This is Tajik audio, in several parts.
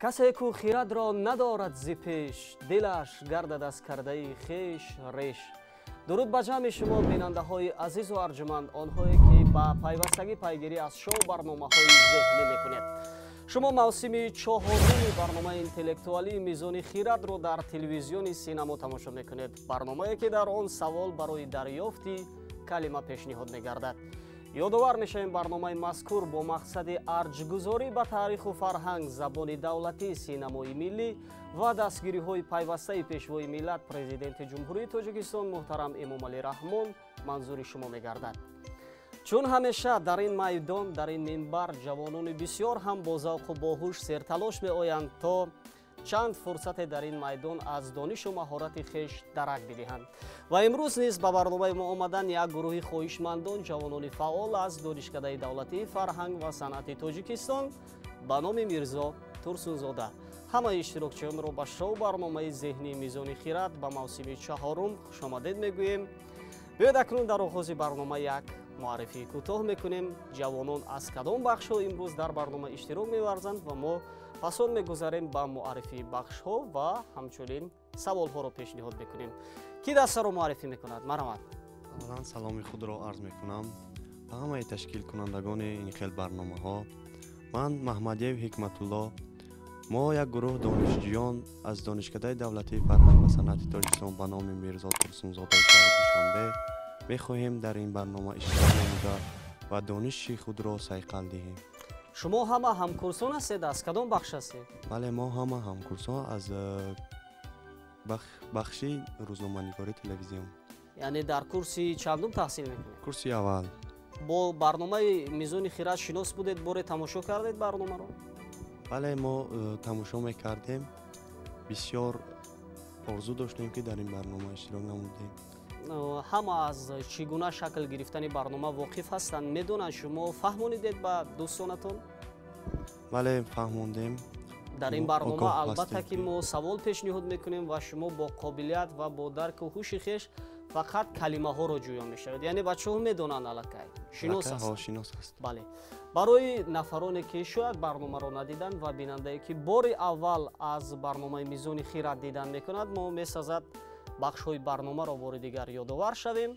Касе ку хирадро надорад зи пеш, дилаш гардад аз кардаи хеш реш. Дуруд ба ҷамъи шумо, бинандаҳои азизу арҷуманд, онҳое ки ба пайвастагӣ пайгирӣ аз шоу барномаҳои зеҳнӣ мекунед. Шумо мавсими чоҳоруми барномаи интеллектуалии Мизони хирадро дар телевизиони Синамо тамошо мекунед. Барномае ки дар он савол барои дарёфти калима пешниҳод мегардад. Ёдовар мешавем, барномаи мазкур бо мақсади арҷгузорӣ ба таъриху фарҳанг, забони давлатӣ, синамои миллӣ ва дастгириҳои пайвастаи пешвои миллат, президенти Ҷумҳурии Тоҷикистон муҳтарам Эмомалӣ Раҳмон манзури шумо мегардад. Чун ҳамеша дар ин майдон, дар ин минбар ҷавонони бисёр ҳам бо завқу боҳуш серталош меоянд, то чанд фурсате дар ин майдон аз донишу маҳорати хеш дарак бидиҳанд. Ва имрӯз низ ба барномаи мо омадан як гурӯҳи хоҳишмандон, ҷавонони фаъол аз Донишкадаи давлатии фарҳанг ва санъати Тоҷикистон ба номи Мирзо Турсунзода. Ҳамаи иштирокчиёнро ба шоу барномаи зеҳнии Мизони хирад ба мавсими чаҳорум хушомадед мегӯем. Биёед акнун дар оғози барнома як муаррифии кӯтоҳ мекунем. Ҷавонон аз кадом бахшҳо имрӯз дар барнома иштирок меварзанд ва мо пас он мегузарем ба муаррифии бахшҳо ва ҳамчунин саволҳоро пешниҳод мекунем. Ки дастаро муаррифӣ мекунад? Марҳамат. Аввалан саломи худро арз мекунам ба ҳамаи ташкилкунандагони ин хел барномаҳо. Ман Маҳмадиев Ҳикматулло. Мо як гурӯҳ донишҷӯён аз Донишкадаи давлатии фарҳанг ва санъати Тоҷикистон ба номи Мирзо Турсунзодаи шаҳри Душанбе мехоҳем дар ин барнома иштирок намуда ва дониши худро сайқал диҳем. Шумо ҳама ҳамкурсон ҳастед? Аз кадом бахш ҳастед? Бале, мо ҳама ҳамкурсон аз бахши рӯзноманигории телевизион. Яъне дар курси чандум таҳсил мекунед? Курси аввал. Бо барномаи Мизони хирад шинос будед? Боре тамошо кардед барномаро? Бале, мо тамошо мекардем. Бисёр орзу доштем, ки дар ин барнома иштирок намудем. Ҳама аз чӣ гуна шакл гирифтани барнома воқиф ҳастанд, медонанд. Шумо фаҳмонидед ба дӯстонатон? Бале, фаҳмондем. Дар ин барнома албатта ки мо савол пешниҳод мекунем ва шумо бо қобилият ва бо дарку ҳуши хеш фақат калимаҳоро ҷӯё мешавед. Яъне бачаҳо медонанд, аллакай шинос ҳастанд. Бале, барои нафароне ки шояд барномаро надиданд ва бинандае ки бори аввал аз барномаи Мизони хирад дидан мекунад, мо месазад бахшҳои барномаро бори дигар ёдовар шавем.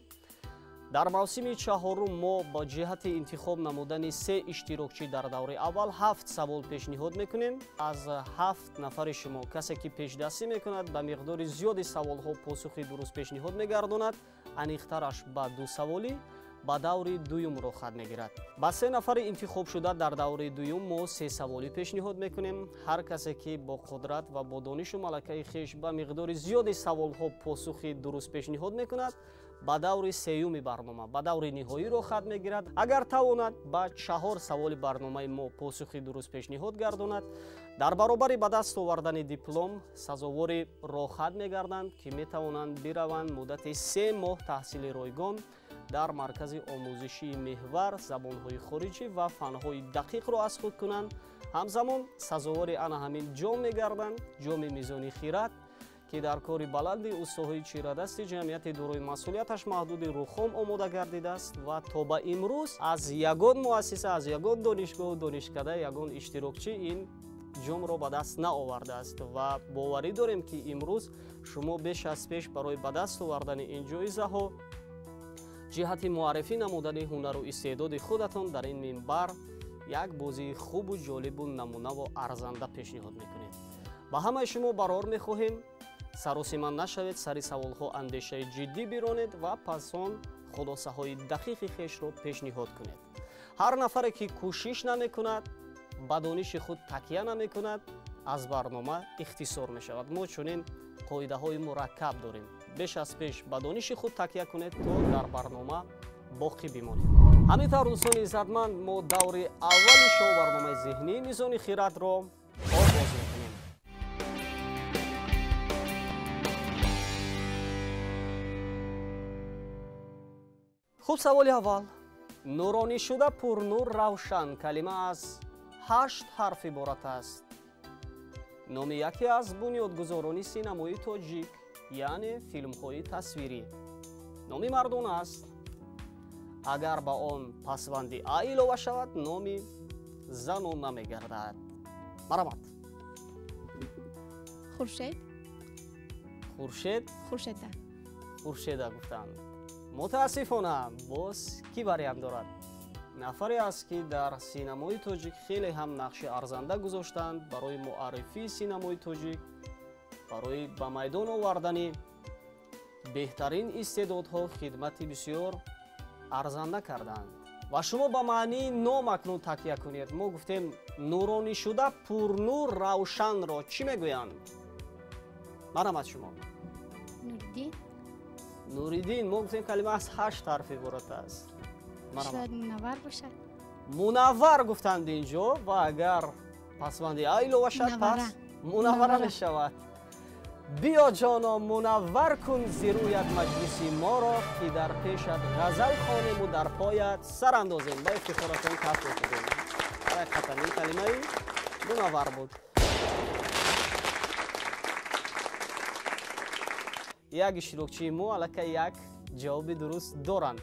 Дар мавсими чаҳорум мо ба ҷиҳати интихоб намудани се иштирокчӣ дар даври аввал 7 савол пешниҳод мекунем. Аз 7 нафари шумо касе ки пешдастӣ мекунад, ба миқдори зиёди саволҳо посухи дуруст пешниҳод мегардонад, аниқтараш ба 2 саволӣ ба даври дуюм роҳхат мегирад. Ба се нафари интихобшуда дар даври дуюм мо 3 саволӣ пешниҳод мекунем. Ҳар касе ки бо қудрат ва бо донишу малакаи хеш ба миқдори зиёди саволҳо посухи дуруст пешниҳод мекунад, ба даври сеюми барнома, ба даври ниҳоӣ роҳхат мегирад. Агар тавонад ба 4 саволи барномаи мо посухи дуруст пешниҳод гардонад, дар баробари ба даст овардани диплом сазовори роҳхат мегарданд, ки метавонанд бираванд муддати 3 моҳ таҳсили ройгон дар маркази омӯзишии меҳвар забонҳои хориҷӣ ва фанҳои дақиқро аз худ кунанд. Ҳамзамон сазовори ана ҳамин ҷом мегарданд, ҷоми Мизони хирад, ки дар кори баланди устоҳои чирадасти ҷамъияти дорои масъулияташ маҳдуди Рухом омода гардидааст ва то ба имрӯз аз ягон муассиса, аз ягон донишгоҳу донишкада ягон иштирокчӣ ин ҷомро ба даст наовардааст. Ва боварӣ дорем, ки имрӯз шумо беш аз пеш барои ба даст овардани ин ҷоизаҳо ҷиҳати муаррифӣ намудани ҳунару истеъдоди худатон дар ин минбар як бозии хубу ҷолибу намунаву арзанда пешниҳод мекунед. Ба ҳамаи шумо барор мехоҳем. Саросима нашавед, сари саволҳо андешаи ҷиддӣ биронед ва пас он хулосаҳои дақиқи хешро пешниҳод кунед. Ҳар нафаре ки кӯшиш намекунад, ба дониши худ такя намекунад, аз барнома ихтисор мешавад. Мо чунин қоидаҳои мураккаб дорем. Беш аз пеш ба дониши худ такя кунед, то дар барнома боқӣ бимонед. Ҳамин тавр, дӯстони иззатманд, мо даври аввали шоу барномаи зеҳнии Мизони хирадро оғоз мекунем. Хуб, саволи аввал. Нуронӣ шуда пурнур равшан калима аз 8 ҳарф иборат аст. Номи яке аз бунёдгузорони синамои тоҷик, яъне филмҳои тасвирӣ. Номи мардон аст. Агар ба он пасванди а илова шавад, номи занон намегардад. Марҳамат. Хуршед. Хуршед? Хуршеда. Хуршеда гуфтанд. Мутаассифона, боз кӣ вариант дорад? Нафаре аст, ки дар синамои тоҷик хеле ҳам нақши арзанда гузоштанд барои муаррифии синамои тоҷик, барои ба майдон овардани беҳтарин истеъдодҳо хидмати бисёр арзанда карданд. Ва шумо ба маънии ном акнун такя кунед. Мо гуфтем нуронӣ шуда пурнур равшанро чӣ мегӯянд? Марҳамат шумо. Нуриддин. Нуриддин. Мо гуфтем, калима аз ҳашт ҳарф иборат аст. Шояд мунаввар бошад. Мунаввар гуфтанд инҷо, ва агар пасванди а илова шад, пас мунаввара мешавад. Биё, ҷоно, мунаввар кун зи рӯят маҷлиси моро, ки дар пешат ғазал хонему дар поят сар андозем. Ба ифтихоратон каф мекунем. Ҳақиқатан ин калимаи мунаввар буд. Як иштирокчии мо аллакай як ҷавоби дуруст доранд.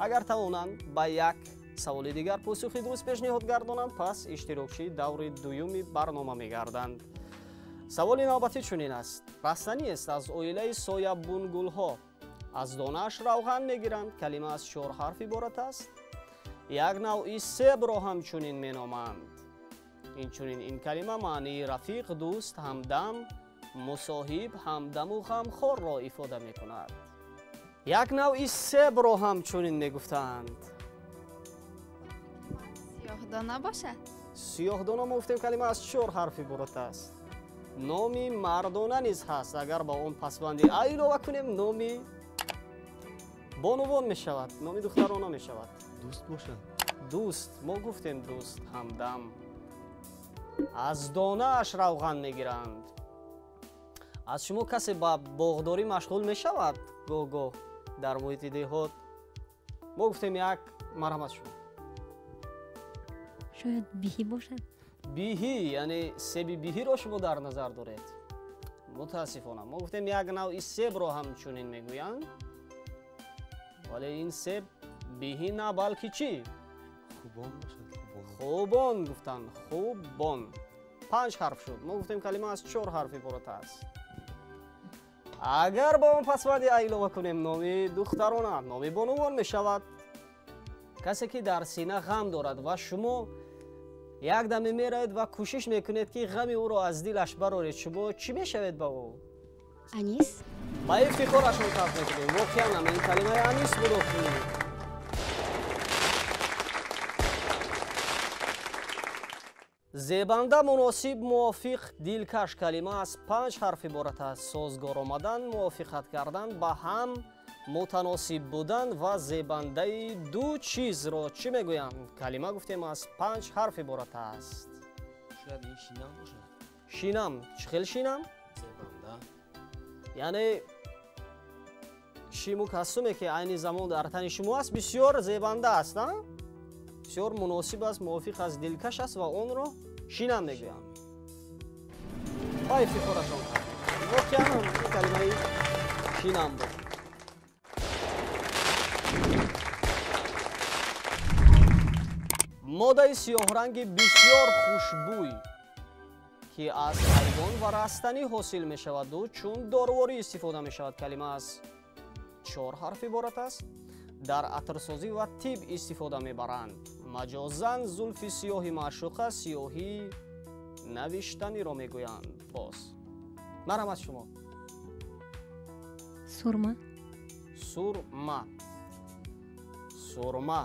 Агар тавонанд ба як саволи дигар посухи дуруст пешниҳод гардонанд, пас иштирокчии даври дуюми барнома мегарданд. Саволи навбатӣ чунин аст. Растаниест аз оилаи соябунгулҳо, аз донааш равған мегиранд. Калима аз чор ҳарф иборат аст. Як навъи себро ҳамчунин меноманд. Инчунин ин калима маънии рафиқ, дӯст, ҳамдам, мусоҳиб, ҳамдаму ғамхорро ифода мекунад. Як навъи себро ҳамчунин мегуфтанд. Сиёҳдона бошад. Сиёҳдона. Мо гуфтем, калима аз чор ҳарф иборат аст. Номи мардона низ ҳаст. Агар ба он пасванди а илова кунем, номи бонувон мешавад, номи духтарона мешавад. Дӯст бошад. Дӯст. Мо гуфтем, дӯст, ҳамдам. Аз донааш равған мегиранд. Аз шумо касе ба боғдорӣ машғул мешавад гоҳ-гоҳ дар муҳити деҳот? Мо гуфтем як. Марҳамат шумо. Шояд биҳӣ бошад. Биҳӣ, яъне себи биҳиро шумо дар назар доред? Мутаассифона, мо гуфтем, як навъи себро ҳамчунин мегӯянд, вале ин себ биҳӣ на, балки чӣ? Хубон бошад. Хубон гуфтанд. Хубон, панҷ ҳарф шуд. Мо гуфтем, калима аз чор ҳарф иборат аст. Агар ба он пасванди а илова кунем, номи духтарона, номи бонувон мешавад. Касе ки дар сина ғам дорад ва шумо як даме меравед ва кӯшиш мекунед, ки ғами ӯро аз дилаш бароред, шумо чӣ мешавед ба ӯ? Анис. Ба ифтихорашон каф мекунем. Воқеан ам ин калимаи анис буд. Охир зебанда, муносиб, мувофиқ, дилкаш. Калима аз панҷ ҳарф иборат аст. Созгор омадан, мувофиқат кардан, ба ҳам мутаносиб будан ва зебандаи ду чизро чӣ мегӯянд? Калима, гуфтем, аз панҷ ҳарф иборат аст. Шояд ин шинам бошад. Шинам. Чӣ хел шинам? Зебанда. Яъне шиму костюме, ки айни замон дар тани шумо аст, бисёр зебанда аст, а бисёр муносиб аст, мувофиқ аст, дилкаш аст ва онро шинам мегӯянд. Ба ифтихорашон, воқеан калимаи шинам буд. Модаи сиёҳранги бисёр хушбӯй, ки аз ҳайвон ва растанӣ ҳосил мешаваду чун доруворӣ истифода мешавад. Калима аз чор ҳарф иборат аст. Дар атрсозӣ ва тиб истифода мебаранд. Маҷозан зулфи сиёҳи маъшуқа, сиёҳии навиштаниро мегӯянд. Боз марҳамат шумо. Сурма. Сурма, сурма.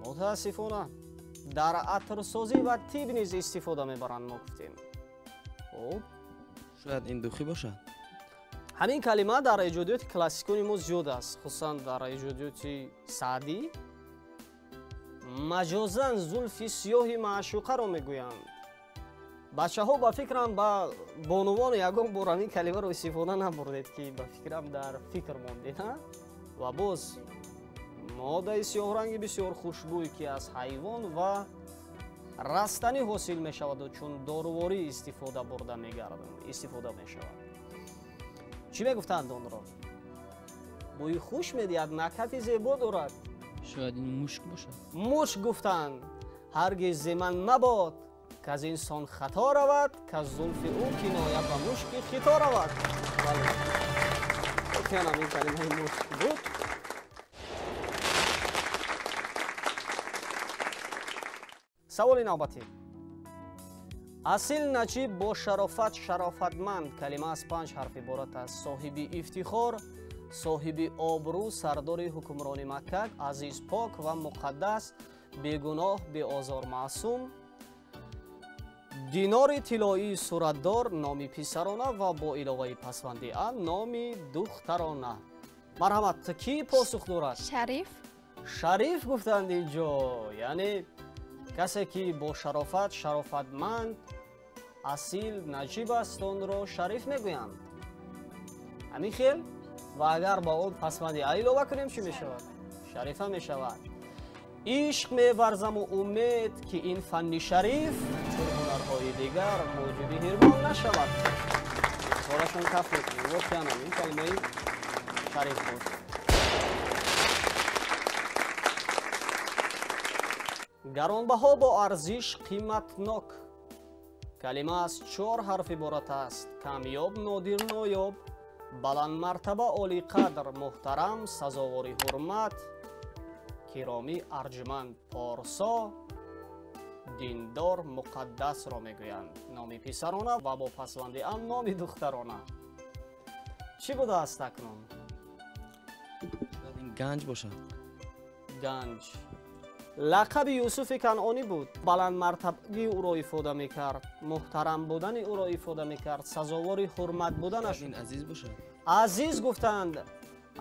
Мутаассифона, дар атрсозӣ ва тиб низ истифода мебаранд, мо гуфтем. Хуб. Шояд ин духӣ бошад. Ҳамин калима дар эҷодиёти классикони мо зиёд аст, хусусан дар эҷодиёти Саъдӣ. Маҷозан зулфи сиёҳи маъшуқаро мегӯянд. Бачаҳо, ба фикрам, ба бонувон ягон бор ҳамин калимаро истифода набурдед, ки ба фикрам дар фикр мондед. Ва боз модаи сиёҳранги бисёр хушбӯй, ки аз ҳайвон ва растанӣ ҳосил мешаваду чун доруворӣ истифода бурда мегардад, истифода мешавад. Чӣ мегуфтанд онро? Бӯи хуш медиҳад, накҳати зебо дорад. Шояд ин мушк бошад. Мушк гуфтанд. Ҳаргиз зи ман мабод Каз инсон хато равад, каз зулфи ӯ киноя ба мушки хито равад. Бале, воқеан ҳам ин калимаи мушк буд. Саволи навбатӣ. Асил, наҷиб, бо шарофат, шарофатманд. Калима аз 5 ҳарф иборат аст. Соҳиби ифтихор, соҳиби обрӯ, сардори ҳукмрони Макка, азиз, пок ва муқаддас, бегуноҳ, беозор, маъсум. Динори тиллоии суратдор, номи писарона ва бо иловаи пасванди а номи духтарона. Марҳамат, кӣ посух дорад? Шариф. Шариф гуфтанд инҷо, яъне касе ки бо шарофат, шарофатманд, асил, наҷиб аст, онро шариф мегӯянд. Ҳамин хел? Ва агар ба он пасванди а илова кунем, чӣ мешавад? Шарифа мешавад. Ишқ меварзаму умед, ки ин фанни шариф чун ҳунарҳои дигар муҷиби ҳирмон нашавад. Ифтихорашон каф мекунем. Воқеан ин калимаи шариф буд. Гаронбаҳо, бо арзиш, қиматнок. Калима аз 4 ҳарф иборат аст. Камёб, нодир, ноёб, баландмартаба, олиқадр, муҳтарам, сазовори ҳурмат, киромӣ, арҷманд, порсо, диндор, муқаддасро мегӯянд. Номи писарона ва бо пасванди а номи духтарона. Чӣ будааст акнун? Шояд ин ганҷ бошад. Ганҷ. Лақаби Юсуфи Канъонӣ буд. Баландмартабагии ӯро ифода мекард, муҳтарам будани ӯро ифода мекард, сазовори ҳурмат буданаш. Ин азиз бошад. Азиз гуфтанд.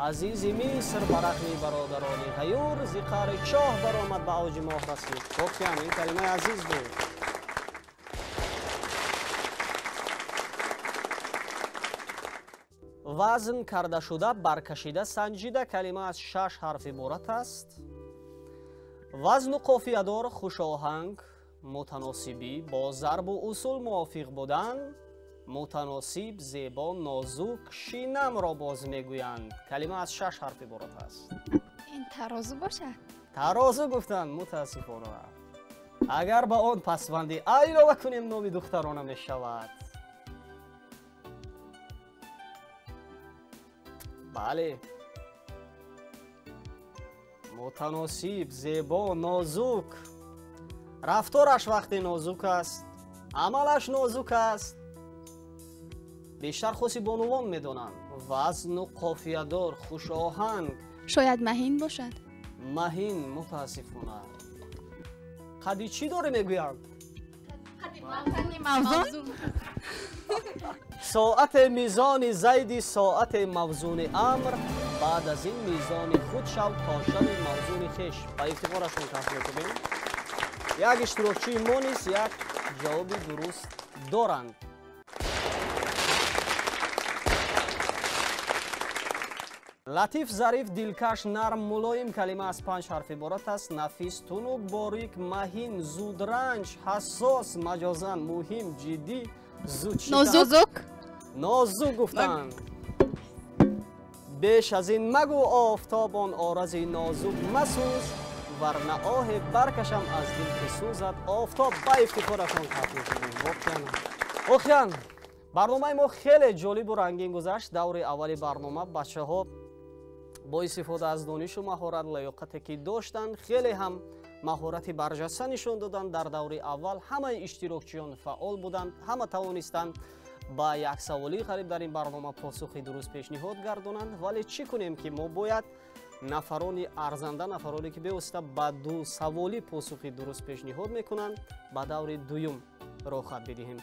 Азизи Миср ба рағми бародарони ғаюр, зи қаъри чоҳ баромад, ба авҷи моҳ расид. Воқеан ин калимаи азиз буд. Вазн карда шуда, баркашида, санҷида. Калима аз 6 ҳарф иборат аст. Вазну қофиядор, хушоҳанг, мутаносибӣ, бо зарбу усул мувофиқ будан, мутаносиб, зебо, нозук, шинамро боз мегӯянд. Калима аз 6 ҳарф иборат аст. Ин тарозу бошад? Тарозу гуфтанд, мутаассифона. Агар ба он пасванди а илова кунем, номи духтарона мешавад. Бале, мутаносиб, зебо, нозук. Рафтораш вақте нозук аст, амалаш нозук аст. Бештар хоси бонувон медонанд. Вазну қофиядор, хушоҳанг. Шояд маҳин бошад. Маҳин, мутаассифона. Қади чӣ доре мегӯянд? Қади мавзун. Соате мизони зайди, соате мавзуни амр. Баъд аз ин мизони худ шав то шави мавзуни хеш. Ба ифтихорашон каф мекунем. Як иштирокчии мо низ як ҷавоби дуруст доранд. Латиф, зариф, дилкаш, нарм, мулоим. Калима аз 5 ҳарф иборат аст. Нафис, тунук, борик, маҳин, зудранҷ, ҳассос, маҷозан, муҳим, ҷиддӣ, зуд. Нозук. Нозук гуфтанд. Беш аз ин магӯ офтоб он орази нозук масӯз, варна оҳе баркашам аз дил ки сӯзад офтоб. Ба ифтихорашон каф мекунем. Воқеан барномаи мо хеле ҷолибу рангин гузашт. Даври аввали барнома бачаҳо бо истифода аз донишу маҳорат, лаёқате ки доштанд, хеле ҳам маҳорати барҷаста нишон доданд. Дар даври аввал ҳамаи иштирокчиён фаъол буданд, ҳама тавонистанд ба як саволи ғариб дар ин барнома посухи дуруст пешниҳод гардонанд. Вале чӣ кунем, ки мо бояд нафарони арзанда, нафароне ки бевосита ба 2 саволӣ посухи дуруст пешниҳод мекунанд, ба даври дуюм роҳхат бидиҳем.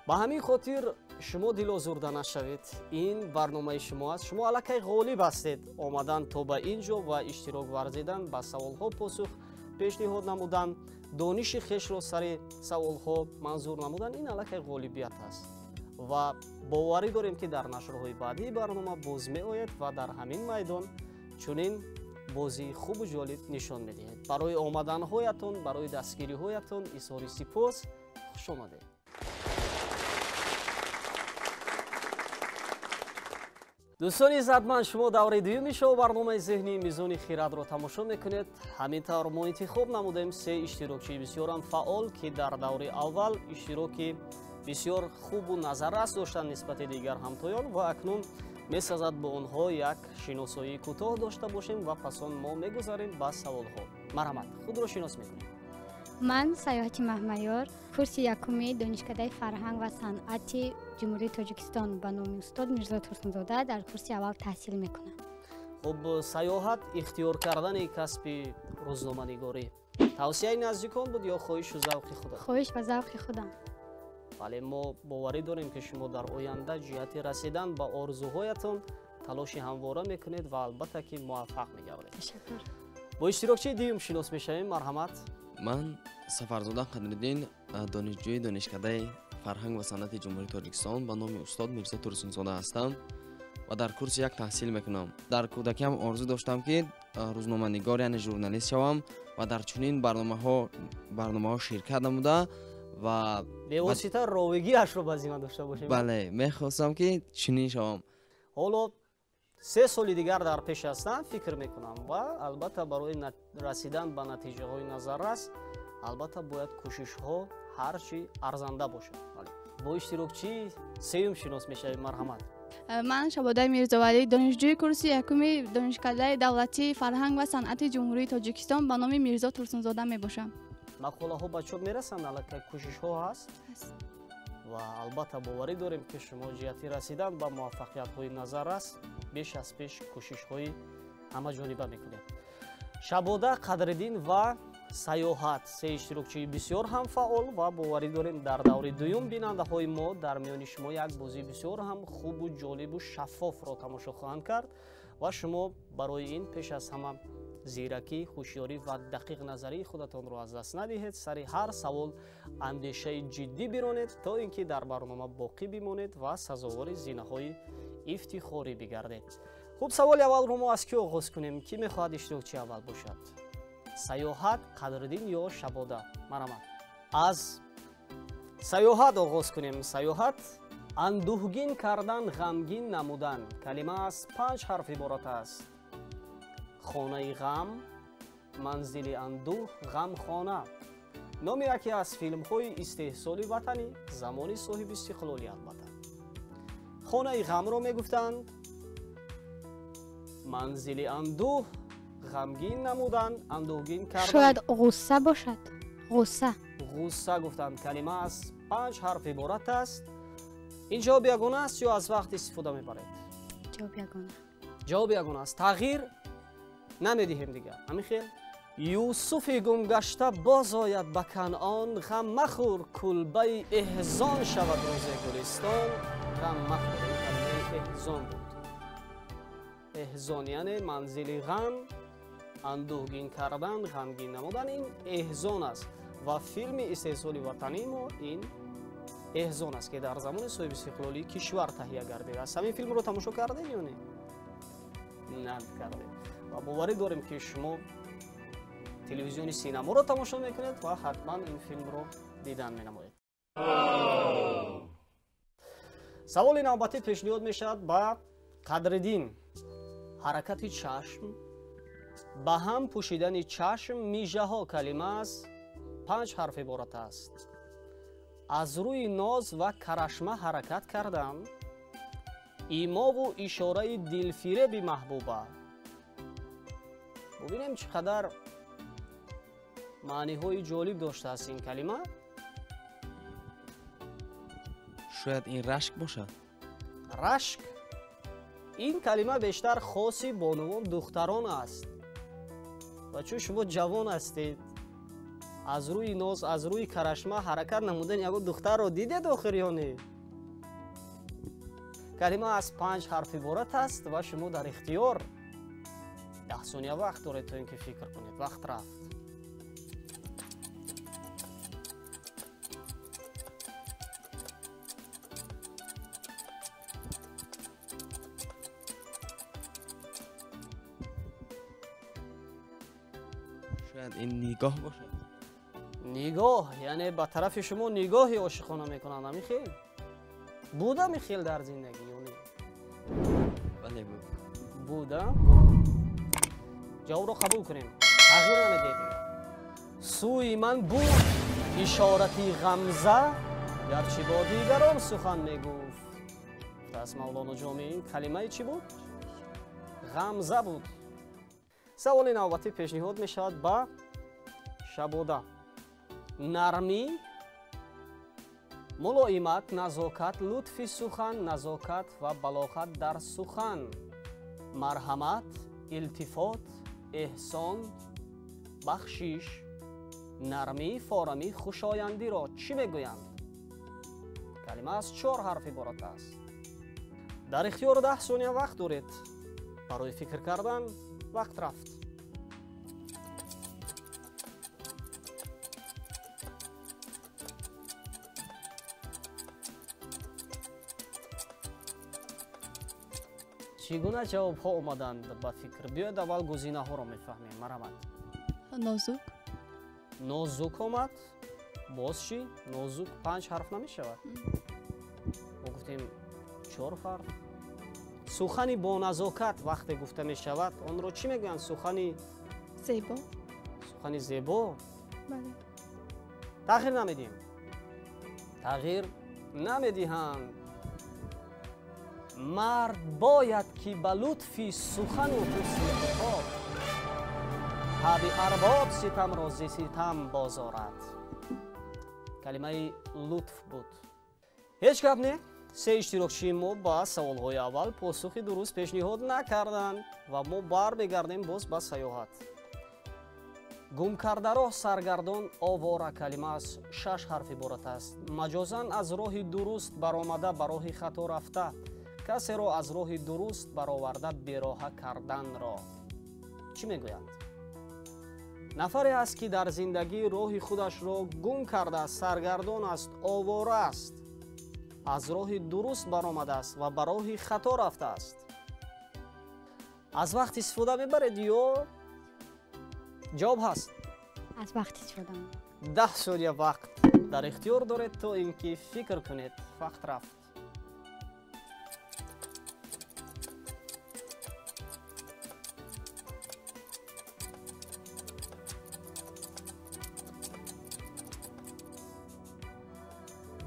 Ба ҳамин хотир шумо дилозурда нашавед. Ин барномаи шумо аст. Шумо аллакай ғолиб ҳастед. Омадан то ба ин ҷо ва иштирок варзидан, ба саволҳо посух пешниҳод намудан, дониши хешро сари саволҳо манзур намудан, ин аллакай ғолибият аст. Ва боварӣ дорем, ки дар нашрҳои баъдии барнома боз меояд ва дар ҳамин майдон чунин бозии хубу ҷолиб нишон медиҳед. Барои омаданҳоятон, барои дастгириҳоятон изҳори сипос. Хуш омадед. Дӯстони иззатманд, шумо давраи дуюми шоу барномаи зеҳнии Мизони хирадро тамошо мекунед. Ҳамин тавр мо интихоб намудем се иштирокчии бисёрам фаъол, ки дар даври аввал иштироки бисёр хубу назаррас доштанд нисбати дигар ҳамтоён ва акнун месазад бо онҳо як шиносоии кӯтоҳ дошта бошем ва пас он мо мегузарем ба саволҳо. Марҳамат, худро шинос мекунем. Ман Саёҳати Маҳмаёр, курси якуми Донишкадаи фарҳанг ва санъати Ҷумҳурии Тоҷикистон ба номи устод Мирзо Турсунзода дар курси аввал таҳсил мекунам. Хуб, Саёҳат, ихтиёр кардани касби рӯзноманигорӣ тавсияи наздикон буд ё хоҳишу завқи худат? Хоҳиш ва завқи худам. Бале, мо боварӣ дорем, ки шумо дар оянда ҷиҳати расидан ба орзуҳоятон талоши ҳамвора мекунед ва албатта ки муваффақ мегардед. Ташаккур. Бо иштирокчии дуюм шинос мешавем. Марҳамат. Ман Сафарзода Қадриддин, донишҷӯи Донишкадаи фарҳанг ва санъати Ҷумҳурии Тоҷикистон ба номи устод Мирзо Турсунзода ҳастам ва дар курси як таҳсил мекунам. Дар кӯдакиам орзу доштам, ки рӯзноманигор, яъне журналист шавам ва дар чунин барномаҳо ширкат намуда ва бевосита ровигиашро ба зимма дошта бошем. Бале, мехостам, ки чунин шавам. Ҳоло 3 соли дигар дар пеш ҳастанд, фикр мекунам, ва албатта барои расидан ба натиҷаҳои назаррас албатта бояд кӯшишҳо ҳарчи арзанда бошад. Бо иштирокчии сеюм шинос мешавем. Марҳамат. Ман Шабодаи Мирзовалӣ, донишҷӯи курси якуми Донишкадаи давлатии фарҳанг ва санъати Ҷумҳурии Тоҷикистон ба номи Мирзо Турсунзода мебошам. Мақолаҳо ба чоп мерасанд, аллакай кӯшишҳо ҳаст? Ҳаст. Ва албатта боварӣ дорем, ки шумо ҷиҳати расидан ба муваффақиятҳои назаррас беш аз пеш кӯшишҳои ҳамаҷониба мекунед. Шабода, Қадриддин ва Саёҳат се иштирокчии бисёр ҳам фаъол ва боварӣ дорем дар даври дуюм бинандаҳои мо дар миёни шумо як бозии бисёр ҳам хубу ҷолибу шаффофро тамошо хоҳанд кард ва шумо барои ин пеш аз ҳама зиракӣ, ҳушёрӣ ва дақиқ назарии худатонро аз даст надиҳед. Сари ҳар савол андешаи ҷиддӣ биронед, то ин ки дар барнома боқӣ бимонед ва сазовори зинаҳои ифтихорӣ бигардед. Хуб, саволи аввалро мо аз кӣ оғоз кунем? Кӣ мехоҳад иштирокчии аввал бошад? Саёҳат, Қадриддин ё Шабода? Марҳамат. Аз Саёҳат оғоз кунем. Саёҳат, андӯҳгин кардан, ғамгин намудан. Калима аз 5 ҳарф иборат аст. Хонаи ғам, манзили андӯҳ, ғамхона. Номи яке аз филмҳои истеҳсоли ватанӣ замони соҳиби истиқлолӣ албатта. Хонаи ғамро мегуфтанд, манзили андӯҳ, ғамгин намудан, андӯҳгин кардан. Шояд ғусса бошад. Ғусса. Ғусса гуфтанд. Калима аз 5 ҳарф иборат аст. Ин ҷавоб ягона аст ё аз вақт истифода мебаред? Ҷавоб ягона. Ҷавоб ягона аст. Тағйир намедиҳем дигар. Ҳамин хел? Юсуфи гумгашта боз ояд ба Канъон, ғам махӯр, кулбаи эҳзон шавад рӯзе гулистон, ғам махӯр. Ин калимаи эҳзон буд. Эҳзон яъне манзили ғам, андӯҳгин кардан, ғамгин намудан, ин эҳзон аст ва филми истеҳсоли ватании мо ин эҳзон аст, ки дар замони соҳиби истиқлолии кишвар таҳия гардидааст. Ҳамин филмро тамошо кардед ё не? Накардед. Ва боварӣ дорем, ки шумо телевизиони синаморо тамошо мекунед ва ҳатман ин филмро дидан менамоед. Саволи навбатӣ пешниҳод мешавад ба Қадриддин. Ҳаракати чашм, ба ҳам пӯшидани чашм, мижаҳо. Калима аз 5 ҳарф иборат аст. Аз рӯи ноз ва карашма ҳаракат кардан, имову ишораи дилфиреби маҳбуба. Бубинем, чӣ қадар маъниҳои ҷолиб доштааст ин калима. Шояд ин рашк бошад. Рашк? Ин калима бештар хоси бонувон, духтарон аст. Ва чун шумо ҷавон ҳастед, аз рӯи ноз, аз рӯи карашма ҳаракат намудани ягон духтарро дидед охир ё не? Калима аз 5 ҳарф иборат аст ва шумо дар ихтиёр 10 сония вақт доред, то ин ки фикр кунед. Вақт рафт. Шояд ин нигоҳ бошад. Нигоҳ, яъне ба тарафи шумо нигоҳи ошиқона мекунанд. Ҳамин хел? Буд ҳамин хел дар зиндагӣ ё не? Ба Бале, буд. Буд, а? Ҷавобро қабул кунем. Тағйир намедиҳед. Сӯи ман буд ишорати ғамза, гарчи бо дигарон сухан мегуфт. Гуфтааст Мавлоно Ҷомӣ. Ин калимаи чӣ буд? Ғамза буд. Саволи навбатӣ пешниҳод мешавад ба Шабода. Нармӣ, мулоимат, назокат, лутфи сухан, назокат ва балоғат дар сухан, марҳамат, илтифот, эҳсон, бахшиш, нармӣ, форамӣ, хушояндиро чӣ мегӯянд? Калима аз чор ҳарф иборат аст. Дар ихтиёр 10 сония вақт доред. Барои фикр кардан вақт рафт. Чӣ гуна ҷавобҳо омаданд ба фикр? Биёед аввал гузинаҳоро мефаҳмем. Марҳамат. Нозук. Нозук омад. Боз чӣ? Нозук 5 ҳарф намешавад. Мо гуфтем 4 ҳарф. Сухани бо назокат вақте гуфта мешавад, онро чӣ мегӯянд? Сухани зебо. Сухани зебо? Бале. Тағйир намедиҳем. Тағйир намедиҳанд. Мард бояд ки ба лутфи сухану ҳусни хитоб ҳаби арбоб ситамро зи ситам бозорад. Калимаи лутф буд. Ҳеҷ гап не. Се иштирокчии мо ба саволҳои аввал посухи дуруст пешниҳод накарданд ва мо бармегардем боз ба саёҳат. Гумкардароҳ, саргардон, овора калима аз 6 ҳарф иборат аст. Маҷозан аз роҳи дуруст баромада ба роҳи хато рафта, касеро аз роҳи дуруст бароварда бероҳа карданро чӣ мегӯянд? Нафаре аст, ки дар зиндагӣ роҳи худашро гум кардааст, саргардон аст, овора аст, аз роҳи дуруст баромадааст ва ба роҳи хато рафтааст. Аз вақт истифода мебаред ё ҷавоб ҳаст? Аз вақт истифода мебарам. 10 сония вақт дар ихтиёр доред то ин ки фикр кунед. Вақт рафт.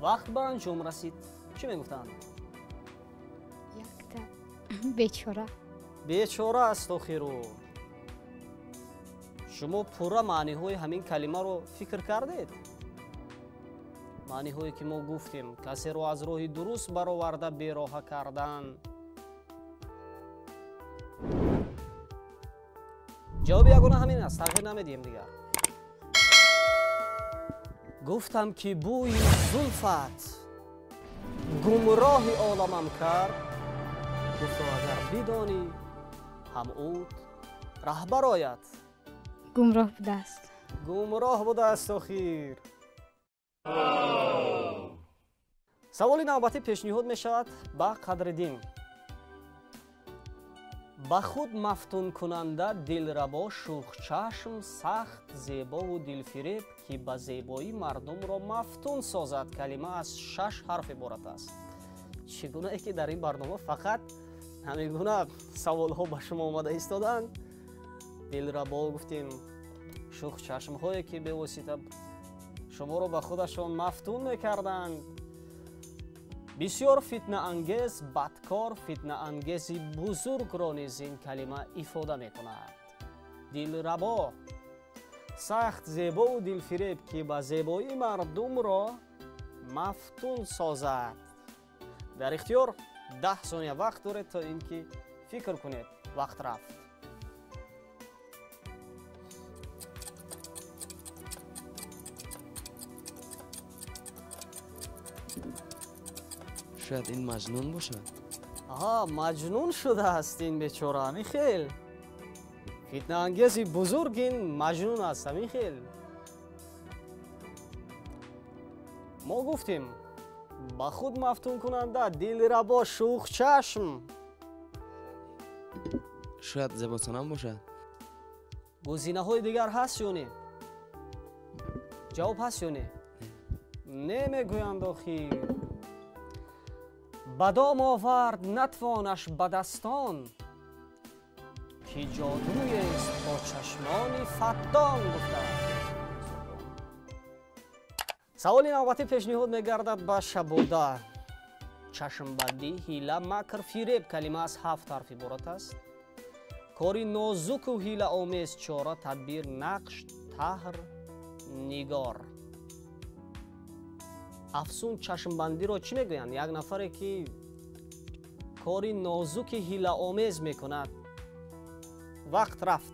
Вақт ба анҷом расид. Чӣ мегуфтанд? Якта бечора. Бечора аст охиру. Шумо пурра маъниҳои ҳамин калимаро фикр кардед? Маъниҳое ки мо гуфтем, касеро аз роҳи дуруст бароварда бероҳа кардан. Ҷавоби ягона ҳамин аст, тағйир намедиҳем дигар. Гуфтам ки бӯи зулфат гумроҳи оламам кард, гуфто агар бидонӣ ҳам уд раҳбар ояд. Гумроҳ будааст. Гумроҳ будааст охир. Саволи навбатӣ пешниҳод мешавад ба Қадриддин. Ба худ мафтункунанда дилрабо, шӯхчашм, сахт, зебову дилфиреб, ки ба зебоӣ мардумро мафтун созад. Калима аз 6 ҳарф иборат аст. Чӣ гунае ки дар ин барнома фақат ҳамин гуна саволҳо ба шумо омада истоданд. Дилрабо гуфтем, шӯхчашмҳое ки бевосита шуморо ба худашон мафтун мекарданд. Бисёр фитнаангез, бадкор, фитнаангези бузургро низ ин калима ифода мекунад. Дилрабо, сахт, зебову дилфиреб, ки ба зебоӣ мардумро мафтун созад. Дар ихтиёр 10 сония вақт доред то ин ки фикр кунед. Вақт рафт. Шояд ин маҷнун бошад? Аҳа, маҷнун шудааст ин бечора, ҳамин хел. Фитнаангези бузург ин маҷнун аст, ҳамин хел. Мо гуфтем ба худ мафтункунанда, дилрабо, шӯхчашм. Шояд зебосанам бошад? Гузинаҳои дигар ҳаст ё не? Ҷавоб ҳаст ё не? Не мегӯянд охир. Ба дом овард натвонаш ба дастон, ки ҷодуест бо чашмони фаттон гуфтааст. Саволи навбатӣ пешниҳод мегардад ба Шабода. Чашмбандӣ, ҳила, макр, фиреб калима аз 7 ҳарф иборат аст. Кори нозуку ҳилаомез, чора, тадбир, нақш, таҳр, нигор. Афсун чашмбандиро чӣ мегӯянд? Як нафаре ки кори нозуки ҳилаомез мекунад. Вақт рафт.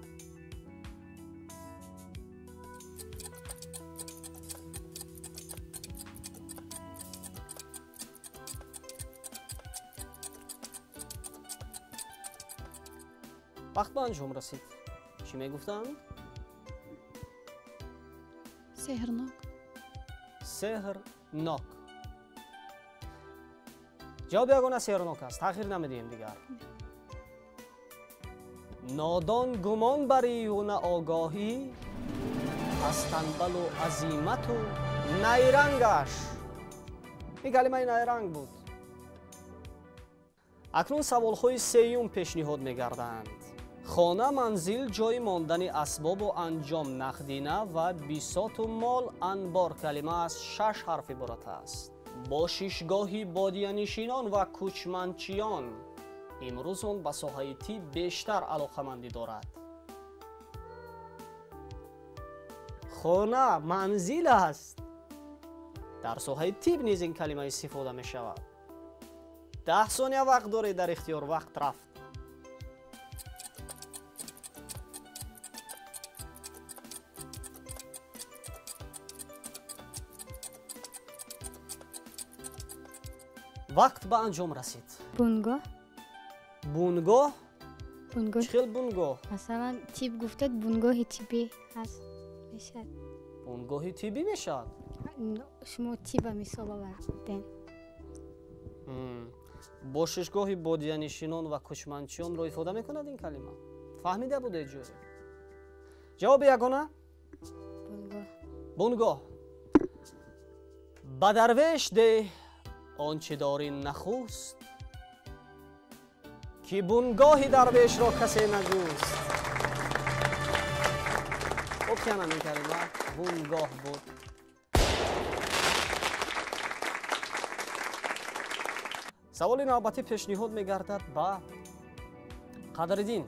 Вақт ба анҷом расид. Чӣ мегуфтанд? Сеҳрнок. Сеҳрнок. Ҷавоби ягона сеҳрнок аст. Тағйир намедиҳем дигар. Нодон гумон барию на огоҳӣ, аз танбалу азимату найрангаш. Ин калимаи найранг буд. Акнун саволҳои сеюм пешниҳод мегарданд. Хона, манзил, ҷои мондани асбобу анҷом, нақдина ва бисоту мол, анбор калима аз 6 ҳарф иборат аст. Бошишгоҳи бодиянишинон ва кӯчманчиён. Имрӯз он ба соҳаи тиб бештар алоқамандӣ дорад. Хона манзил аст. Дар соҳаи тиб низ ин калима истифода мешавад. 10 сония вақт доред дар ихтиёр. Вақт рафт. Вақт ба анҷом расид. Бунгоҳ. Бунгоҳ? Бунгоҳ. Чӣ хел бунгоҳ? Масалан, тиб гуфтад, бунгоҳи тиббӣ ҳаст, мешавад. Бунгоҳи тиббӣ мешавад? Шумо тибба мисол овардед. Бошишгоҳи бодиянишинон ва кӯчманчиёнро ифода мекунад ин калима? Фаҳмида будед ҷое? Ҷавоби ягона? Бунгоҳ. Бунгоҳ. Ба дарвеш деҳ он чӣ дорӣ нахуст, ки бунгоҳи дарвешро касе наҷуст. Воқеан ин калима бунгоҳ буд. Саволи навбатӣ пешниҳод мегардад ба Қадриддин.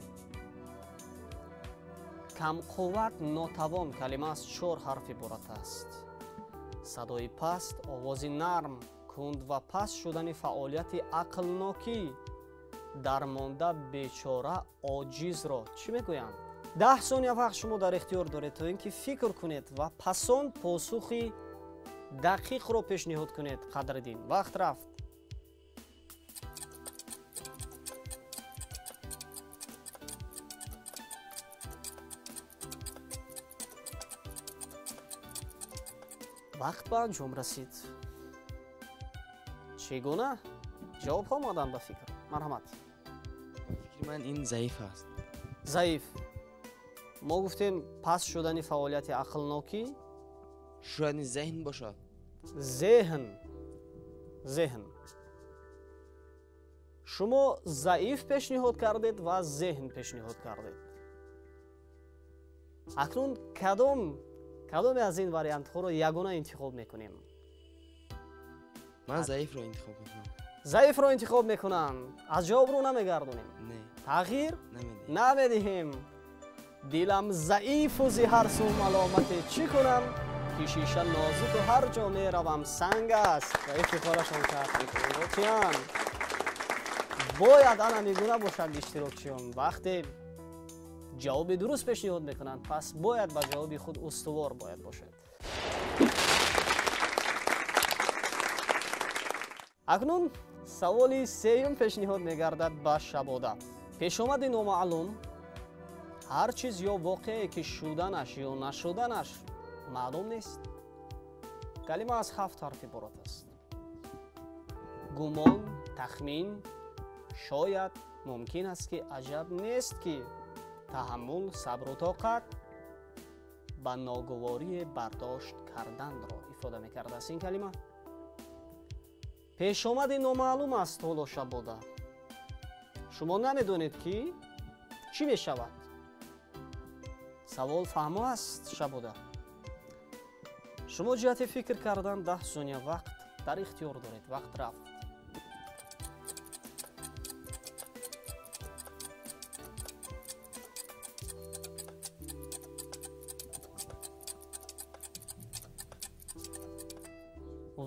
Камқувват, нотавон калима аз 4 ҳарф иборат аст. Садои паст, овози нарм, кунд ва паст шудани фаъолияти ақлнокӣ, дармонда, бечора, оҷизро чӣ мегӯянд? 10 сония вақт шумо дар ихтиёр доред то ин ки фикр кунед ва пасон посухи дақиқро пешниҳод кунед. Қадриддин, вақт рафт. Вақт ба анҷом расид. Чӣ гуна ҷавобҳо омаданд ба фикр? Марҳамат. Фикри ман ин заиф аст. Заиф. Мо гуфтем паст шудани фаъолияти ақлнокӣ. Шояд ин зеҳн бошад. Зеҳн. Зеҳн. Шумо заиф пешниҳод кардед ва зеҳн пешниҳод кардед. Акнун кадоме аз ин вариантҳоро ягона интихоб мекунем? Ман заифро интихоб мекунам. Заифро интихоб мекунам. Аз ҷавоб рӯ намегардонем. Тағйир намедиҳем. Дилам заифу зи ҳар су маломате, чӣ кунам ки шиша нозуку ҳар ҷо меравам санг аст. Ва ифтихорашон кард. Воқеан бояд ана мегуна бошанд иштирокчиён. Вақте ҷавоби дуруст пешниҳод мекунанд, пас бояд ба ҷавоби худ устувор бояд бошад. Акнун саволи сеюм пешниҳод мегардад ба Шабода. Пешомади номаълум ҳар чиз ё воқеае ки шуданаш ё нашуданаш маълум нест. Калима аз 7 ҳарф иборат аст. Гумон, тахмин, шояд, мумкин аст ки, аҷаб нест ки, таҳаммул, сабру тоқат ба ногуворие бардошт карданро ифода мекардааст ин калима. Пешомади номаълум аст ҳоло Шабода. Шумо намедонед ки чӣ мешавад. Савол фаҳмо аст, Шабода. Шумо ҷиҳати фикр кардан 10 сония вақт дар ихтиёр доред. Вақт рафт.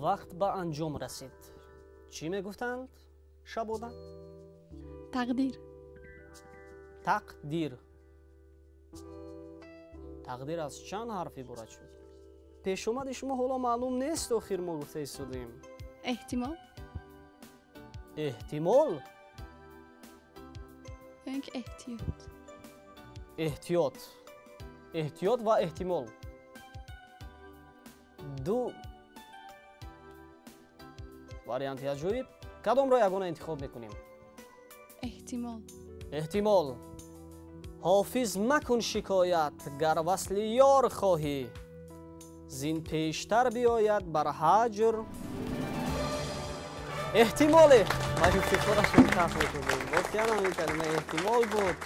Вақт ба анҷом расид. Чӣ мегуфтанд, Шабода? Тақдир. Тақдир. Тақдир аз чанд ҳарф иборат шуд? Пешомади шумо ҳоло маълум нест, охир мо гуфта истодем. Эҳтимол. Эҳтимол? Ё ин ки эҳтиёт. Эҳтиёт. Эҳтиёт ва эҳтимол. Ду варианти аҷоиб. Кадомро ягона интихоб мекунем? Эҳтимол. Эҳтимол. Ҳофиз макун шикоят, гар васли ёр хоҳӣ, зин пештар биёяд бар ҳаҷр. Эҳтимоле. Ма ифтихорашон каф мекунем. Воқеан ҳамин калима эҳтимол буд.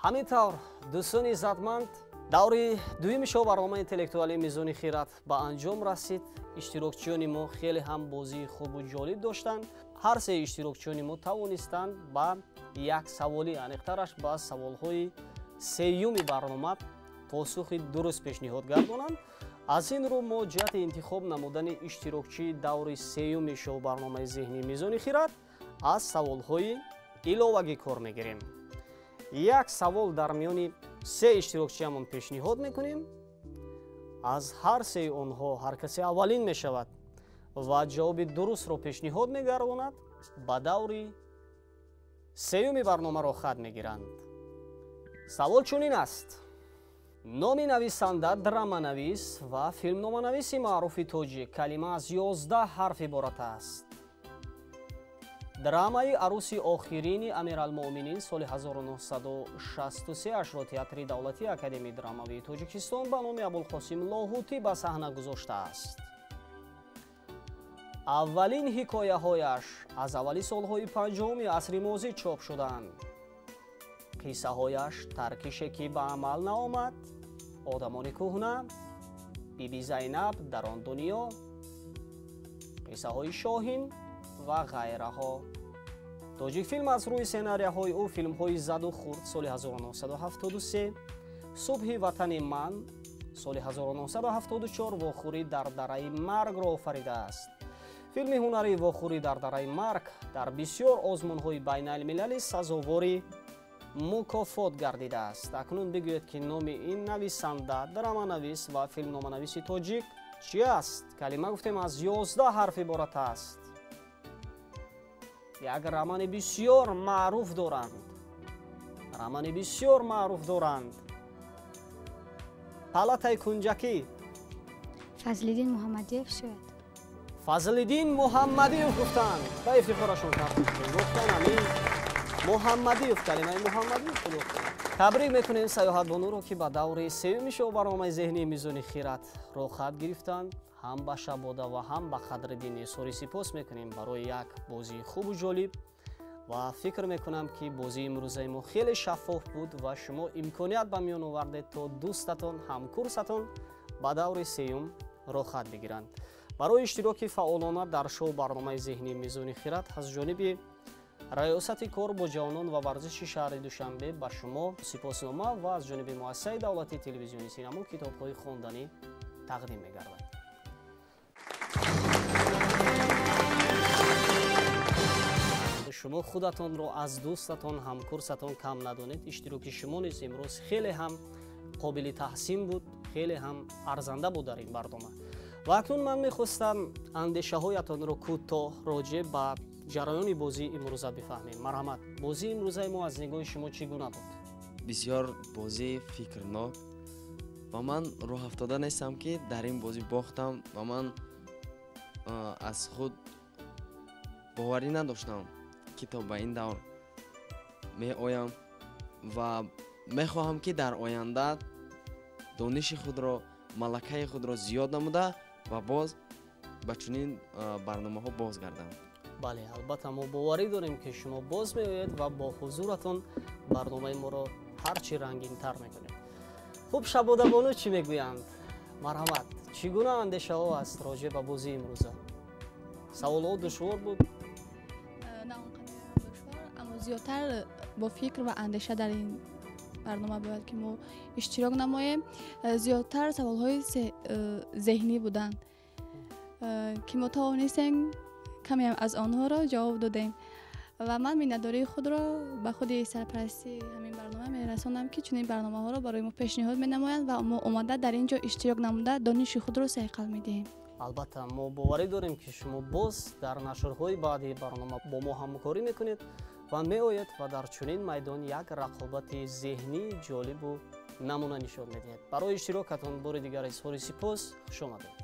Ҳамин тавр, дӯстони иззатманд, даври дуюми шоу барномаи интеллектуалии Мизони хират ба анҷом расид. Иштирокчиёни мо хеле ҳам бозии хубу ҷолиб доштанд. Ҳар се иштирокчиёни мо тавонистанд ба як саволӣ, аниқтараш ба саволҳои сеюми барнома посухи дуруст пешниҳод гардонанд. Аз ин рӯ мо ҷиҳати интихоб намудани иштирокчии даври сеюми шоу барномаи зеҳнии Мизони хират аз саволҳои иловагӣ кор мегирем. Як савол дар миёни се иштирокчиамон пешниҳод мекунем. Аз ҳар сеи онҳо ҳар касе аввалин мешавад ва ҷавоби дурустро пешниҳод мегардонад, ба даври сеюми барномаро хат мегиранд. Савол чунин аст. Номи нависанда, драманавис ва филмноманависи маъруфи тоҷик калима аз 11 ҳарф иборат аст. Драмаи Аруси охирини Амиралмуъминин соли 1963-ашро Театри давлатии Академияи драмавии Тоҷикистон ба номи Абулқосим Лоҳутӣ ба саҳна гузоштааст. Аввалин ҳикояҳояш аз аввали солҳои 50-уми асри мозӣ чоп шуданд. Қиссаҳояш Таркише ки ба амал наомад, Одамони кӯҳна, Биби Зайнаб дар он дунё, қиссаҳои Шоҳин ва ғайраҳо. Тоҷикфилм аз рӯи сценарияҳои ӯ филмҳои Заду хурд соли 1973, Субҳи ватани ман соли 1974 Вохӯрӣ дар дараи маргро офаридааст. Филми ҳунарии Вохӯрӣ дар дараи марг дар бисёр озмунҳои байналмилалӣ сазовори мукофот гардидааст. Акнун бигӯед ки номи ин нависанда, драманавис ва филмноманависи тоҷик чи аст? Калима гуфтем аз 11 ҳарф иборат аст. Як романи бисёр маъруф доранд. Романи бисёр маъруф доранд. Палатаи кунҷакӣ. Фазлиддин Муҳаммадиев шояд. Фазлиддин Муҳаммадиев гуфтанд. Ба ифтихорашон тафтиш кунем. Гуфтан ҳамин Муҳаммадиев, калимаи Муҳаммадиев худ. Табрик мекунем Саёҳатбонуро, ки ба даври сеюми шоу барномаи зеҳнии Мизони хират роҳхат гирифтанд. Ҳам ба Шабода ва ҳам ба Қадриддин изҳори сипос мекунем барои як бозии хубу ҷолиб ва фикр мекунам, ки бозии имрӯзаи мо хеле шаффоф буд ва шумо имконият ба миён овардед, то дӯстатон, ҳамкурсатон ба даври сеюм роҳхат бигиранд. Барои иштироки фаъолона дар шоу барномаи зеҳнии Мизони хират аз ҷониби Раёсати кор бо ҷавонон ва варзиши шаҳри Душанбе ба шумо сипоснома ва аз ҷониби муассисаи давлатии телевизиони синамо китобҳои хонданӣ тақдим мегардад. Шумо худатонро аз дӯстатон, ҳамкурсатон кам надонед. Иштироки шумо низ имрӯз хеле ҳам қобили таҳсин буд, хеле ҳам арзанда буд дар ин барнома. Ва акнун ман мехостам андешаҳоятонро кӯтоҳ роҷеъ ба ҷараёни бозии имрӯза бифаҳмем. Марҳамат, бозии имрӯзаи мо аз нигоҳи шумо чӣ гуна буд? Бисёр бозии фикрнок ва ман рӯҳафтода нестам, ки дар ин бозӣ бохтам ва ман аз худ боварӣ надоштам, ки то ба ин давр меоям ва мехоҳам, ки дар оянда дониши худро Малакаи худро зиёд намуда ва боз ба чунин барномаҳо боз гардам. Бале, албатта мо боварӣ дорем, ки шумо боз меоед ва бо ҳузуратон барномаи моро ҳарчи рангинтар мекунед. Хуб, Шабодабону чӣ мегӯянд? Марҳамат, чӣ гуна андешаҳо аст роҷеъ ба бозии имрӯза? Саволҳо душвор буд? На он қадар душвор, аммо зиёдтар бо фикр ва андеша дар ин барнома бояд ки мо иштирок намоем. Зиёдтар саволҳои зеҳнӣ буданд, ки мо тавонистем камеам аз онҳоро ҷавоб додем. Ва ман миннатдории худро ба худи сарпарастии ҳамин барнома мерасонам, ки чунин барномаҳоро барои мо пешниҳод менамоянд ва мо омада дар ин ҷо иштирок намуда дониши худро сайқал медиҳем. Албатта мо боварӣ дорем, ки шумо боз дар нашрҳои баъдии барнома бо мо ҳамкорӣ мекунед ва меоед ва дар чунин майдон як рақобати зеҳнии ҷолибу намуна нишон медиҳед. Барои иштирокатон бори дигар изҳори сипос. Хуш омадед.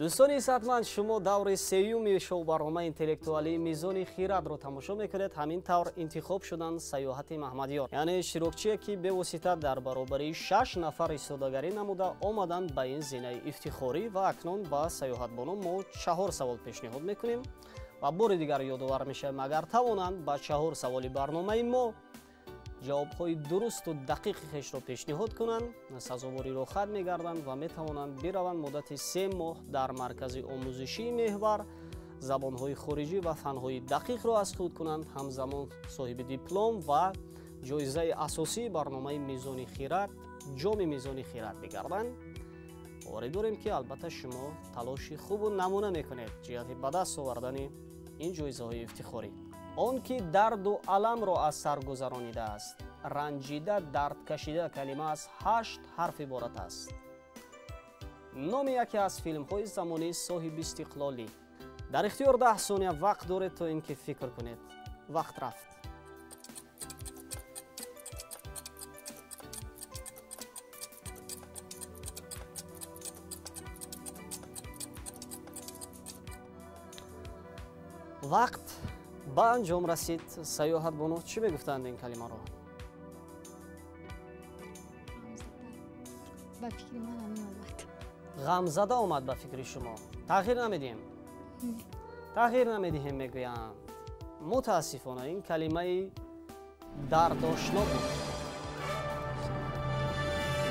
Дӯстони сатманд, шумо даври сеюми шоу-барномаи интеллектуалии Мизони хирадро тамошо мекунед. Ҳамин тавр интихоб шуданд Саёҳати Маҳмадёр, яъне иштирокчие, ки бевосита дар баробари 6 нафар истодагарӣ намуда омаданд ба ин зинаи ифтихорӣ. Ва акнун ба Саёҳатбону мо 4 савол пешниҳод мекунем ва бори дигар ёдовар мешавем, агар тавонанд ба 4 саволи барномаи мо ҷавобҳои дурусту дақиқи хешро пешниҳод кунанд, сазовори рохат мегарданд ва метавонанд бираванд муддати 3 моҳ дар маркази омӯзишии меҳвар забонҳои хориҷӣ ва фанҳои дақиқро аз худ кунанд, ҳамзамон соҳиби диплом ва ҷоизаи асосии барномаи Мизони хирад, ҷоми Мизони хирад бигарданд. Боварӣ дорем, ки албатта шумо талоши хубу намуна мекунед ҷиҳати ба даст овардани ин ҷоизаҳои ифтихорӣ. Он ки дарду аламро аз сар гузаронидааст, ранҷида, дардкашида, калима аз 8 ҳарф иборат аст. Номи яке аз филмҳои замонии соҳиби истиқлолӣ. Дар ихтиёр 10 сония вақт доред то ин ки фикр кунед. Вақт рафт. Вақт ба анҷом расид. Саёҳатбону, чӣ мегуфтанд ин калимаро? Ба фикри ман ҳамин омад. Ғамзада омад ба фикри шумо. Тағйир намедиҳем? Тағйир намедиҳем, мегӯянд. Мутаассифона ин калимаи дардошно буд.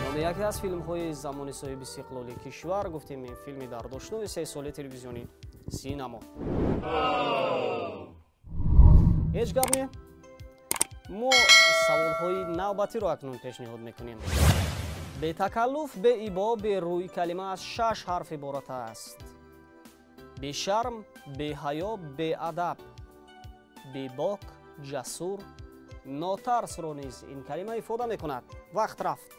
Номи яке аз филмҳои замони соҳиби истиқлоли кишвар, гуфтем, ин филми дардошнои сесолаи телевизиони синамо. Ҳеҷ гап не. Мо саволҳои навбатиро акнун пешниҳод мекунем. Бетакаллуф, беибо, берӯй, калима аз 6 ҳарф иборат аст. Бешарм, беҳаё, беадаб, бебок, ҷасур, нотарсро низ ин калима ифода мекунад. Вақт рафт.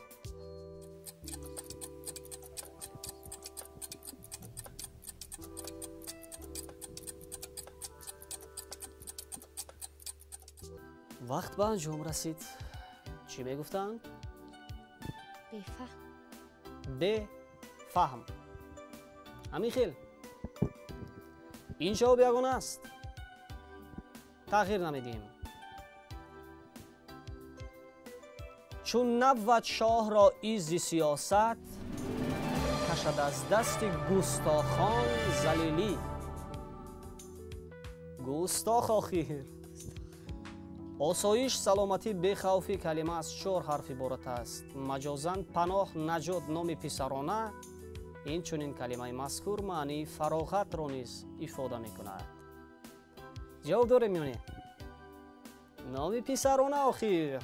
Вақт ба анҷом расид. Чӣ мегуфтанд? Бефаҳм. Бефаҳм. Ҳамин хел. Ин ҷавоб ягона аст. Тағйир намедиҳем. Чун набвад шоҳро иззи сиёсат, кашад аз дасти густохон залилӣ. Густох охир. Осоиш, саломатӣ, бехавфӣ, калима аз 4 ҳарф иборат аст. Маҷозан паноҳ, наҷот, номи писарона. Инчунин калимаи мазкур маънии фароғатро низ ифода мекунад. Ҷавоб дорем ё не? Номи писарона охир.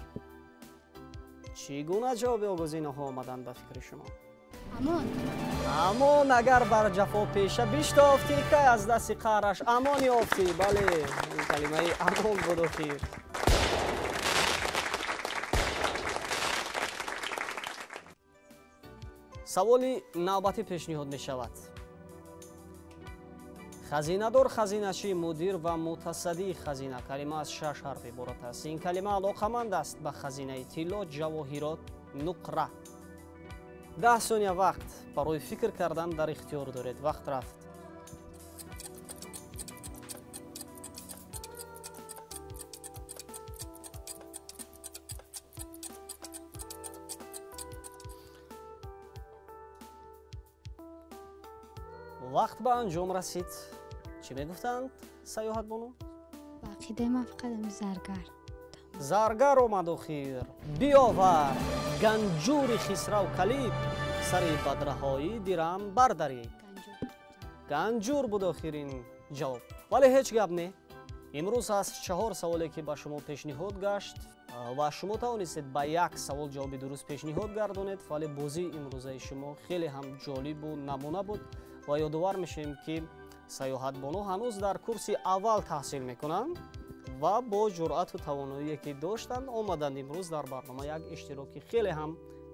Чӣ гуна ҷавоби оғозинаҳо омаданд ба фикри шумо? Амон. Амон, агар бар ҷафо пеша биштофтӣ, кай аз дасти қаҳраш амон ёфтӣ. Бале, ин калимаи амон буд охир. Саволи навбатӣ пешниҳод мешавад. Хазинадор, хазиначӣ, мудир ва мутасаддии хазина, калима аз 6 ҳарф иборат аст. Ин калима алоқаманд аст ба хазинаи тилло, ҷавоҳирот, нуқра. 10 сония вақт барои фикр кардан дар ихтиёр доред. Вақт рафт. Вақт ба анҷом расид. Чӣ мегуфтанд Саёҳатбону? Ба ақидаи ман фақат ами заргар. Заргар омад охир, биёвар ганҷури Хисрав калид, сари бадраҳоӣ дирам бардарид. Ганҷур буд охирин ҷавоб. Вале ҳеҷ гап не. Имрӯз аз 4 саволе ки ба шумо пешниҳод гашт ва шумо тавонистед ба як савол ҷавоби дуруст пешниҳод гардонед, вале бозии имрӯзаи шумо хеле ҳам ҷолибу намуна буд ва ёдовар мешавем, ки Саёҳатбону ҳанӯз дар курси аввал таҳсил мекунанд ва бо ҷуръату тавоноие ки доштанд омаданд имрӯз дар барнома як иштироки хеле ҳам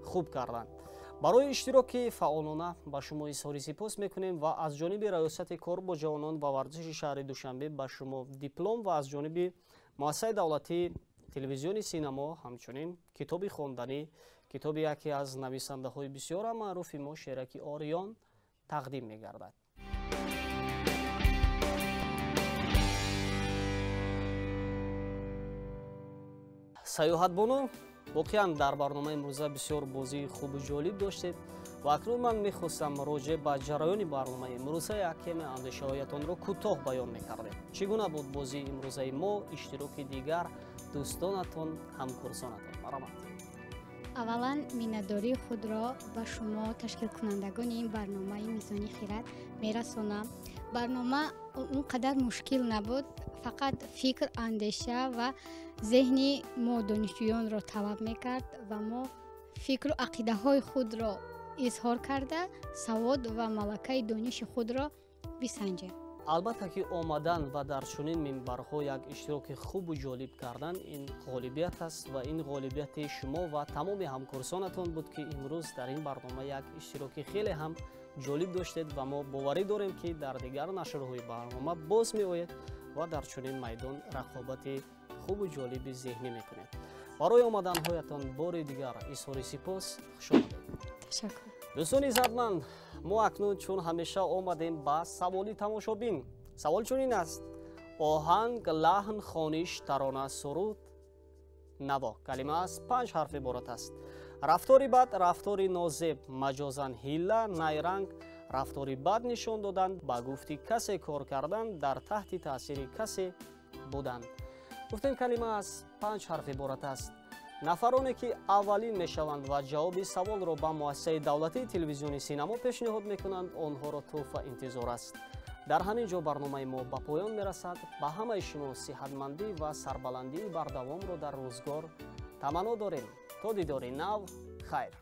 хуб карданд. Барои иштироки фаъолона ба шумо изҳори сипос мекунем ва аз ҷониби Раёсати кор бо ҷавонон ва варзиши шаҳри Душанбе ба шумо диплом ва аз ҷониби муассисаи давлатии телевизиони синамо ҳамчунин китоби хонданӣ, китоби яке аз нависандаҳои бисёр маъруфи мо Шераки Ориён тақдим мегардад. Саёҳатбону, воқеан дар барномаи имрӯза бисёр бозии хубу ҷолиб доштед ва акнун ман мехостам роҷеъ ба ҷараёни барномаи имрӯза як каме андешаҳоятонро кӯтоҳ баён мекардем. Чӣ гуна буд бозии имрӯзаи мо, иштироки дигар дӯстонатон, ҳамкурсонатон? Марҳамат. Аввалан миннатдории худро ба шумо ташкилкунандагони ин барномаи Мизони хирад мерасонам. Барнома он қадар мушкил набуд, фақат фикр, андеша ва зеҳни мо донишҷӯёнро талаб мекард ва мо фикру ақидаҳои худро изҳор карда, савод ва малакаи дониши худро бисанҷем. Албатта ки омадан ва дар чунин минбарҳо як иштироки хубу ҷолиб кардан ин ғолибият аст ва ин ғолибияти шумо ва тамоми ҳамкурсонатон буд, ки имрӯз дар ин барнома як иштироки хеле ҳам ҷолиб доштед ва мо боварӣ дорем, ки дар дигар нашрҳои барнома боз меоед ва дар чунин майдон рақобати хубу ҷолиби зеҳнӣ мекунед. Барои омаданҳоятон бори дигар изҳори сипос. Хуш омадед. Ташаккур. Дӯстони иззатманд, мо акнун чун ҳамеша омадем ба саволи тамошобин. Савол чунин аст: оҳанг, лаҳн, хониш, тарона, суруд, наво. Калима аз 5 ҳарф иборат аст. Рафтори бад, рафтори нозеб, маҷозан ҳилла, найранг, рафтори бад нишон додан, ба гуфти касе кор кардан, дар таҳти таъсири касе будан. Гуфтем калима аз 5 ҳарф иборат аст. Нафароне ки аввалин мешаванд ва ҷавоби саволро ба муассисаи давлатии телевизиони синамо пешниҳод мекунанд, онҳоро тӯҳфа интизор аст. Дар ҳамин ҷо барномаи мо ба поён мерасад. Ба ҳамаи шумо сиҳатмандӣ ва сарбаландии бардавомро дар рӯзгор таманно дорем. То дидори нав, хайр.